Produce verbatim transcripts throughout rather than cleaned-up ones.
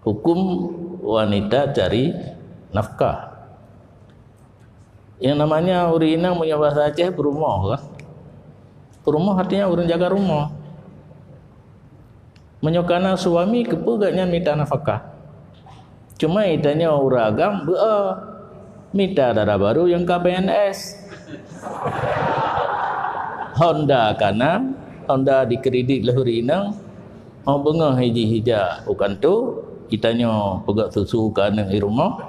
Hukum wanita cari nafkah. Yang namanya ureueng inong meunyoe bahasa Aceh peurumoh kan. Peurumoh artinya ureueng jaga rumoh. Meunyoe kana suami, keupeue gobnyan mita nafakah? Cuma itanyoe ureueng agam beu mita dara barô nyang ka P N S. Honda kana, Honda dikredit lé ureueng inong, oh beungoh jih ija u kantô, itanyoe peugöt susu keu aneuk i rumoh.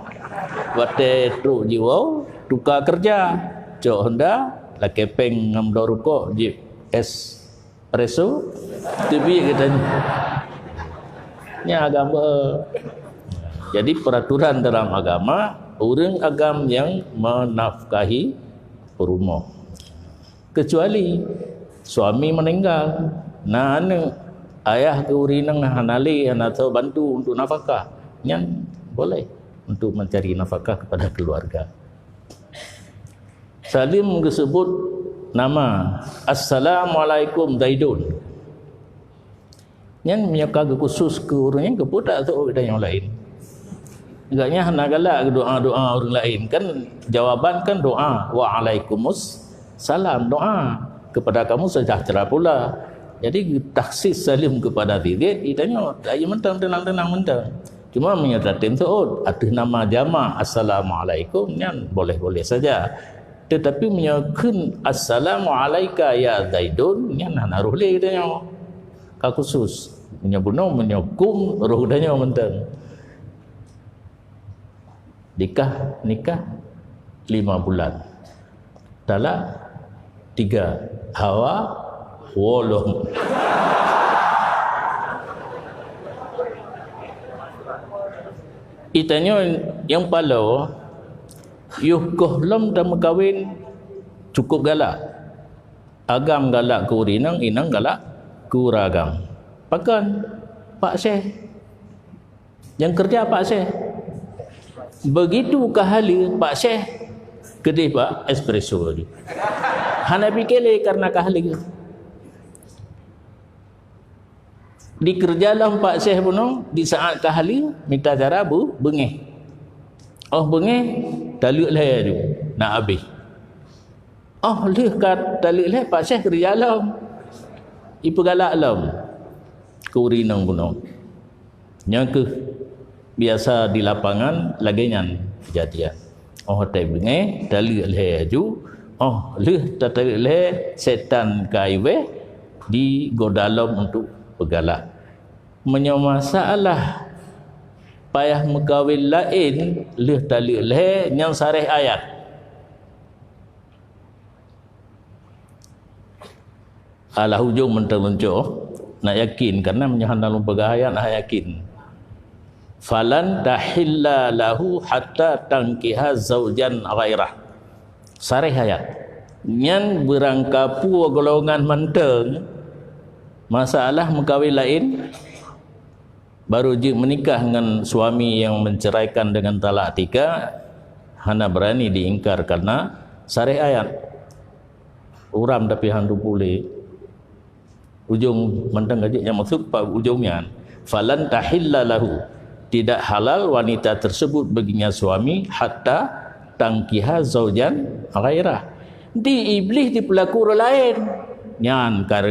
Watèe trok jiwoe, tuka keureuja. Cok Honda, lakèe pèng ngon bloe rukok, jép es. Preso, teubiet geutanyoe. Nyan agama. Jadi, peraturan dalam agama, ureueng agam nyang menafkahi peurumoh. Kecuali suami meninggal, na aneuk, ayah keu ureueng inong hana lé, hana soe bantu untuk nafakah, nyan boleh untuk mencari nafakah kepada keluarga. Saleuem geuseubut nama, "Assalamualaikum Zaidun." Nyan meunyoe ka geukhusos keu ureueng nyan, keupeue tak seuôt geutanyoe laén? Agaknya hana galak doa-doa ureueng laén. Kan jawaban kan doa, "Waalaikumsalam," doa, "Kepada kamu sejahtera pula." Jadi, takhsis saleuem kepada Zaid, geutanyoe, tak mantong, tenang-tenang mantong. Cuma meunyoe tatem seuôt ateueh nama jamak, "Assalamualaikum," nyan boleh-boleh saja. Tetapi meunyoe kheun, "Assalamualaika ya Zaidun," nyan hana roh lé geutanyoe. Ka khusos. Meunyoe bunoe, meunyoe kum, roh geutanyoe mantong. Nikah, nikah lima bulan. Talak tiga. Hawa wolong. Itanyoe nyang paloe, yoh goh lom tameukawen, cukup galak. Agam galak keu ureueng inong, inong galak keu ureueng agam. Pakon? Pak Syekh. Nyang keureuja Pak Syekh. Begitu ka haleue, Pak Syekh keudeh bak espresso laju. Hana pike lé karena ka haleue. Dikeureuja lom Pak Syekh bunoe, di saat ka haleue, mita cara bu-, beungéh. Oh beungéh, taleuek lhèe laju, na abéh. Oh lheueh ka taleuek lhèe, Pak Syekh keureuja lom. Ipeugalak lom keu ureueng inong bunoe. Nyan keuh biasa di lapangan lagèe nyan keujadian. Oh watèe beungéh, taleuek lhèe laju, oh lheueh tataleuek lhèe, setan ka iwèh digoda lom untuk peugalak. Meunyoe masalah payah meukawen laén lheueh taleuek lhèe, nyan sareh ayat. Alah ujong mantong lunco, nak yakin, karena meunyoe hana lôn peugah ayat, hana yakin. "Falan tahilla lahu hatta tankiha zaujan ghairah." Sareh ayat. Nyan beurangkapeue golongan mantong, masalah meukawen laén, baru jeuet meunikah ngon suami nyang menceraikan dengan talak tiga, hana beurani diingkar karena sareh ayat. Uram tapi han teupeue lé. Ujong mantong ka jeuet nyang maksud bak ujong nyan. "Falan tahilla lahu." Tidak halal wanita tersebut baginya suami hatta tankiha zaujan ghairah. Di Iblih dipeulaku ureueng laén. Nyan ka,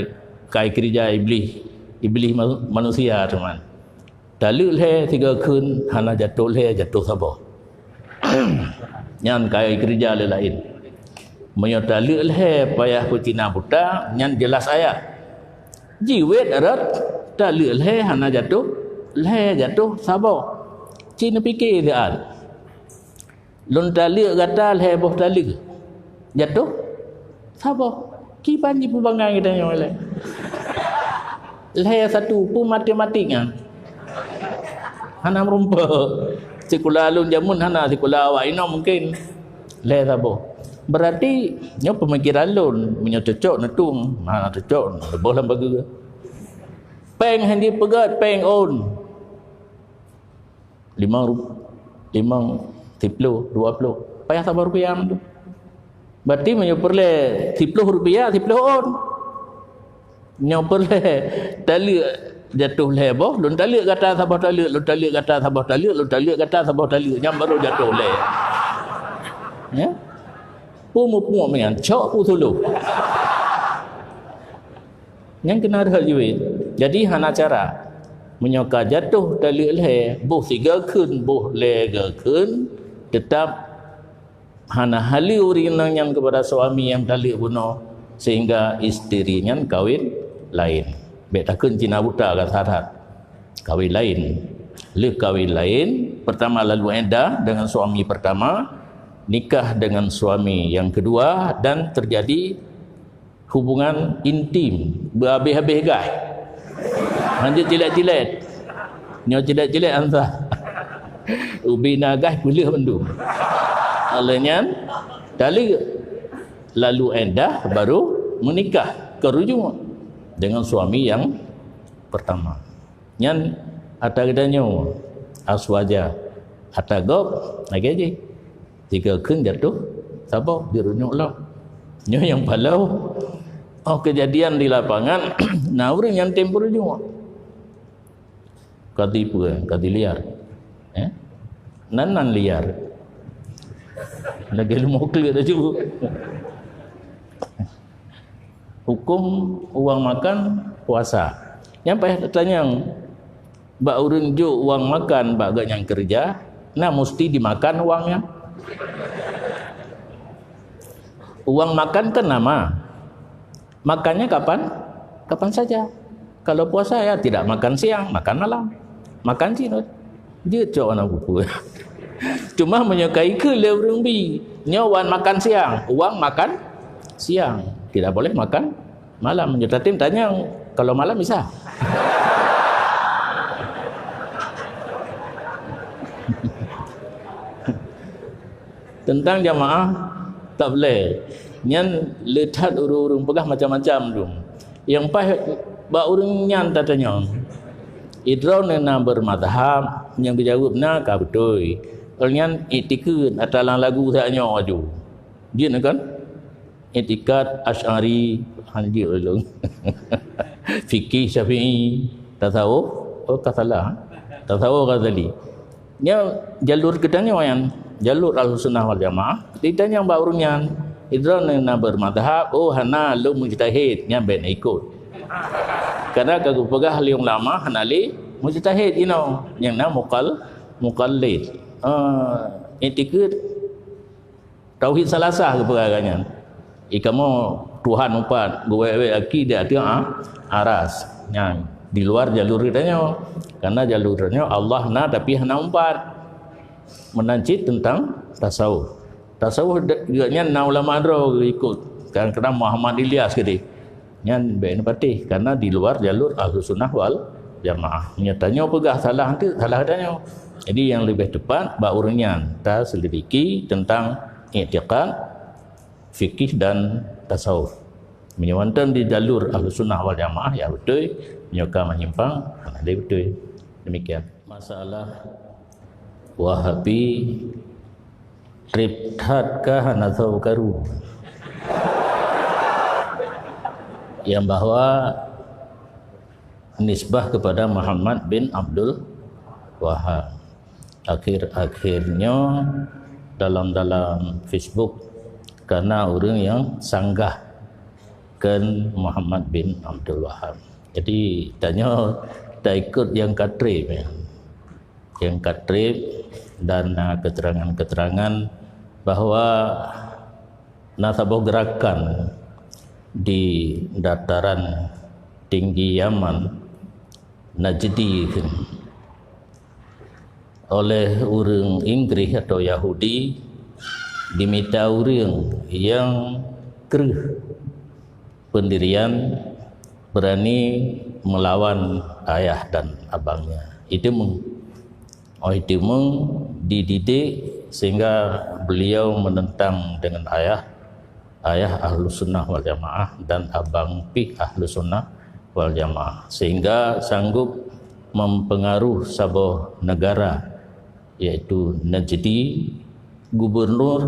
ka keureuja Iblih, Iblih ma-, manusia teuma. Taleuek lhèe sigoe kheun, hana jatoh lhèe, jatoh saboh. Nyan ka keureuja lé laén. Meunyoe taleuek lhèe payah peucina buta, nyan jeulaih ayat. Jiwèt rot, taleuek lhèe hana jatoh lhèe, jatoh saboh. Ci neupike siat. Lôn taleuek gata lhèe boh taleuek. Jatoh saboh. Kiban jipeubangai geutanyoe lé. Lhèe satu pun matematik nyan. Hana meurumpok. Sikula lôn jameun hana, sikula awak inoe mungken. Lhèe saboh. Berarti nyoe peumikiran lôn, meunyoe cocok neutueng, hana cocok neuboh lam pageue. Péng han jipeugöt, péng ôn. Limong rup-, limong, siploh, dua ploh. Payah saboh rupiah tu. Berarti meunyoe peureulèe siploh rupiah, siploh ôn. Nyoe peureulèe taleuek Jatuh lhèe boh, lôn taleuek gata saboh taleuek, lôn taleuek gata saboh taleuek, lôn taleuek gata saboh taleuek, nyan baru jatuh lhèe. Ya? Peue muphom nyan, cok peue suluh. Nyan keunan rhot jeuet. Jadi hana cara. Meunyoe ka jatuh taleuek lhèe, boh sigoe kheun, boh lhèe goe kheun, teutap hana halal ureueng inong nyan keupada suami nyang taleuek bunoe, sehingga isteri nyan kawin laén. Bèk takheun Cina buta ka that-that. Kawin laén. Lheueh kawin laén, pertama lalu iddah dengan suami pertama, nikah dengan suami yang kedua, dan terjadi hubungan intim, beuhabéh-habéh gaih. Hanjeuet cilet-cilet. Nyoe cilet-cilet ansah. Ubé na gaih peuleueh mandum. Oleh nyan, taleuek. Lalu iddah baru menikah, keu rujuk dengan suami yang pertama. Nyan ata geutanyoe, aswaja, ata gob lagèe jih. Tiga kheun jatuh saboh, dirunyok lom. Nyoe nyang palong, oh, keujadian di lapangan, na ureueng nyang tem peurujuk. Kadi peue? Kadi liar. Eh? Nan, nan liar. Lagèe leumo kleuet laju. Huköm uang makan puasa. Nyang payah tatanyong, bak ureueng jok uang makan bak gobnyan keureuja, na musti dimakan uang nyan? Uang makan kan nama. Makannya kapan? Kapan saja. Kalau puasa, ya, tidak makan siang, makan malam. Makan cit. Jeuet cok aneuk pupu. Cuma meunyoe ka ikheun lé ureueng bi, nyoe wan makan siang, uang makan siang. Tidak boleh makan malam. Meunyoe tatem tanyong, kalau malam bisa. Teuntang jamaah tabligh, nyan le that ureueng-ureueng peugah macam-macam dum. Nyang paih bak ureueng nyan tatanyong, "Droeneuh na bermadhab?" Nyang geujaweueb na ka beutôi. Lheueh nyan iktikeuet ata lam lagu that nyoe aju. Jeuet kan? Iktikad Asy'ari, hanjeuet lôn. Fikih Syafi'i, tasawuf, oh, ka salah. Tasawuf Ghazali. Nyan jalur geutanyoe nyan, jalur Ahlussunnah wal Jamaah. Ditanyong bak ureueng nyan, "Droeneuh na bermadhab?" "Oh, hana, lôn mujtahid." Nyan bèk na ikot. Karena ka geupeugah lé ulama hana lé mujtahid inoe, nyang na muqal-, muqallid. Ah, iktikeuet Tauhid Salasah geupeugah nyan. Di kamoe Tuhan meupat, geuwèt-wèt aki di ateueh a-, aras. Nyan di luar jalur geutanyoe. Karena jalur geutanyoe Allah na tapi hana meupat. Meunan cit teuntang tasawuf. Tasawuf de-, geuh nyan na ulama droe geuikot. Kadang-kadang Muhammad Ilyas keudeh. Nyan bèk neupatéh, karena di luar jalur Ahlussunnah wal Jamaah. Meunyoe tanyoe peugah salah, tu salah tanyoe. Jadi, nyang leubeh teupat bak ureueng nyan taselidiki teuntang iktikad, fikih dan tasawuf. Meunyoe mantong di jalur Ahlussunnah wal Jamaah, ya beutôi. Meunyoe ka menyimpang, hana lé beutôi. Demikian. Masalah Wahabi treb that ka hana soe karu. Yang bahwa nisbah kepada Muhammad bin Abdul Wahab. Akhir-akhir nyoe dalam-dalam Facebook kana ureueng nyang sanggah keu Muhammad bin Abdul Wahab. Jadi, tanyoe taikot nyang ka treb, ya. Nyang ka treb dan, ah, keterangan-keterangan bahwa na saboh gerakan di dataran tinggi Yaman, Najdi, oleh ureueng Inggris atau Yahudi, dimita ureueng nyang kreueh pendirian, berani melawan ayah dan abangnya. Itu meng-, oh, itu meng-, dididik sehingga beliau menentang dengan ayah, ayah Ahlussunnah wal Jamaah dan abang pih Ahlussunnah wal Jamaah, sehingga sanggup mempengaruh saboh negara, yaitu Najdi, gubernur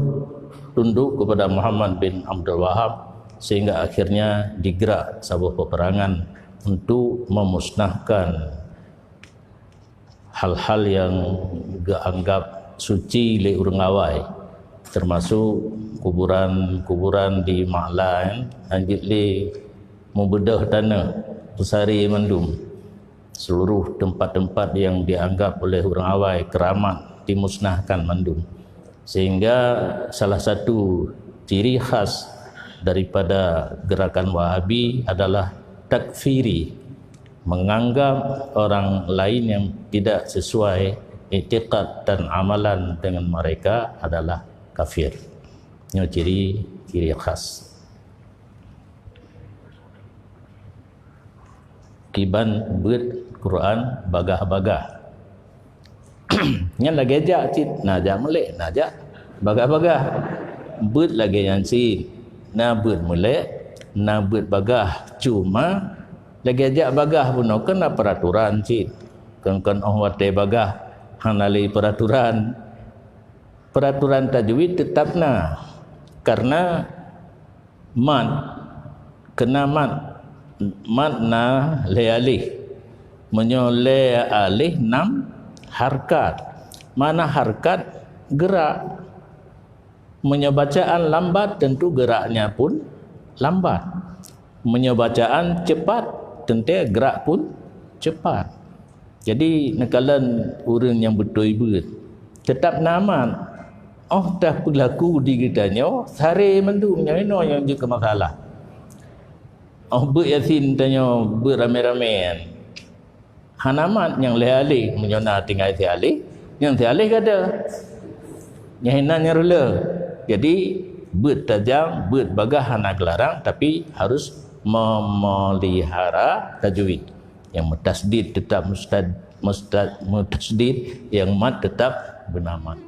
tunduk kepada Muhammad bin Abdul Wahab, sehingga akhirnya digerak saboh peperangan untuk memusnahkan hal-hal yang geuanggap suci lé ureuëng awai, termasuk kuburan-kuburan di Ma'la, hanjeuet lé mubeudôh tanoh, peusaré mandum. Seluruh tempat-tempat yang dianggap oleh ureuëng awai keramat dimusnahkan mandum. Sehingga salah satu ciri khas daripada gerakan Wahabi adalah takfiri, menganggap orang lain yang tidak sesuai iktikad dan amalan dengan mereka adalah kafir. Nyoe ciri, ciri khas. Kiban beuet Quran bagah-bagah. Nyan lagée jak cit, na jak meulek, na jak bagah-bagah. Beuet lagée nyan cit, na beuet meulek, na beuet bagah. Cuma lagée jak bagah bunoe kan na peraturan cit. Kon-kon óh watée bagah hana lé peraturan. Peraturan tajwid tetap na. Karena mat, kena mat, mat na lhée alih. Meunyoe lhée alih nam harkat. Mana harkat gerak. Meunyoe bacaan lambat, tentu geraknya pun lambat. Meunyoe bacaan cepat, tentu gerak pun cepat. Jadi, neukalon ureuëng nyang beutôi beuet, teutap na mat. Óh tapeulaku di geutanyoe, saré mandum nyang inoe nyang jeuet keu masalah. Óh beuet Yasin tanyoe beuet ramé-ramé. Hana mat nyang lhée alih, meunyoe na tinggai si alih, nyang si alih gata. Nyang hinan nyang rula. Jadi, beuet tajam, beuet bagah hana geularang, tapi harus memelihara tajwid. Yang mutasdid tetap mustad, mustad, mutasdid, yang mat tetap beuna mat.